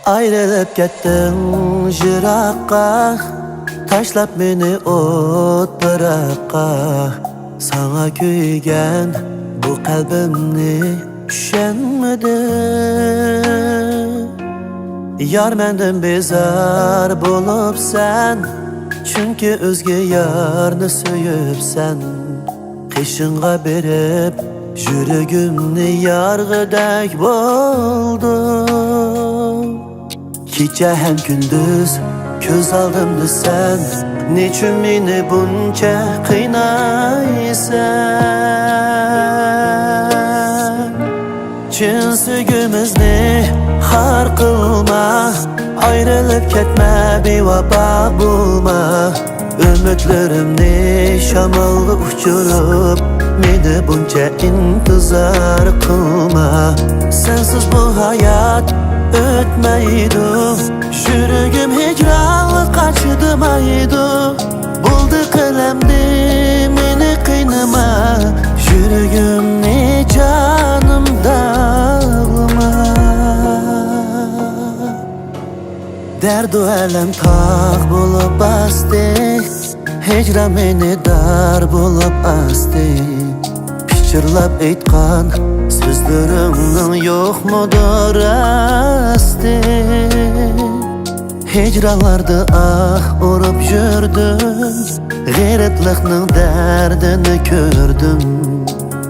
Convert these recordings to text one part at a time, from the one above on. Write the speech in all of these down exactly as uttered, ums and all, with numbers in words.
ئايرىلىپ كەتتىڭ يىراققا، تاشلاپ مېنى ئوت پىراققا. ساڭا كۆيگەن بۇ قەلبىمنى چۈشەنمىدىڭ. يار، مەندىن بىزار بولۇپسەن، چۈنكى ئۆزگە يارنى سۆيۈپسەن. قېشىڭغا بېرىپ، يۈرىكىمنى يارغىدەك بولدۇم. كېچە ھەم كۈندۈز كۆز ئالدىمدا سەن، نېچۈن مېنى بۇنچە قىينايسەن؟ چىن سۆيگۈمىزنى خار قىلما، ئايرىلىپ كەتمە، بىۋاپا بولما. ئۈمىدلىرىمنى شامالغا ئۇچۇرۇپ، مېنى بۇنچە ئىنتىزار قىلما. سەنسىز بۇ ھايات ئۆتمەيدۇ، يۈرىكىم ھىجرانلىققا چىدىمايدۇ. بولدى قىل ئەمدى مېنى قىينىما، يۈرىكىمنى جانىم داغلىما. دەردۇ ئەلەم تاغ بولۇپ باستى، ھىجران مېنى دار بولۇپ ئاستى. پىچىرلاپ ئېيتقان سۆزلىرىڭنىڭ يوقمىدۇ راستى؟ ھىجرانلاردا ئاھ ئۇرۇپ يۈردۈم، غېرىبلىقنىڭ دەردىنى كۆردۈم.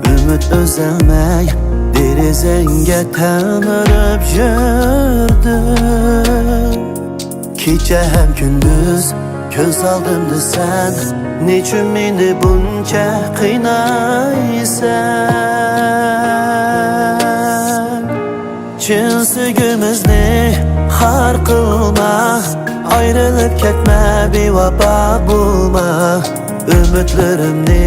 ئۈمىد ئۈزەلمەي دېرىزەڭگە تەلمۈرۈپ يۈردۈم. كېچە ھەم كۈندۈز كۆز ئالدىمدا سەن، نېچۈن مېنى بۇنچە قىينايسەن؟ چىن سۆيگۈمىزنى خار قىلما، ئايرىلىپ كەتمە، بىۋاپا بولما. ئۈمىدلىرىمنى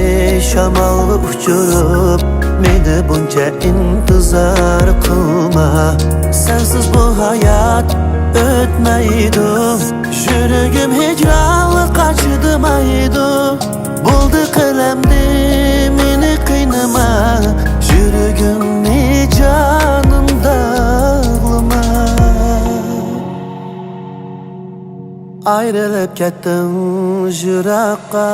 شامالغا ئۇچۇرۇپ، مېنى بۇنچە ئىنتىزار قىلما. سەنسىز بۇ ھايات ئۆتمەيدۇ، يۈرىكىم ھىجرانلىققا چىدىمايدۇ. بولدى قىل ئەمدى مېنى قىينىما، يۈرىكىمنى جانىم داغلىما. ئايرىلىپ كەتتىڭ يىراققا.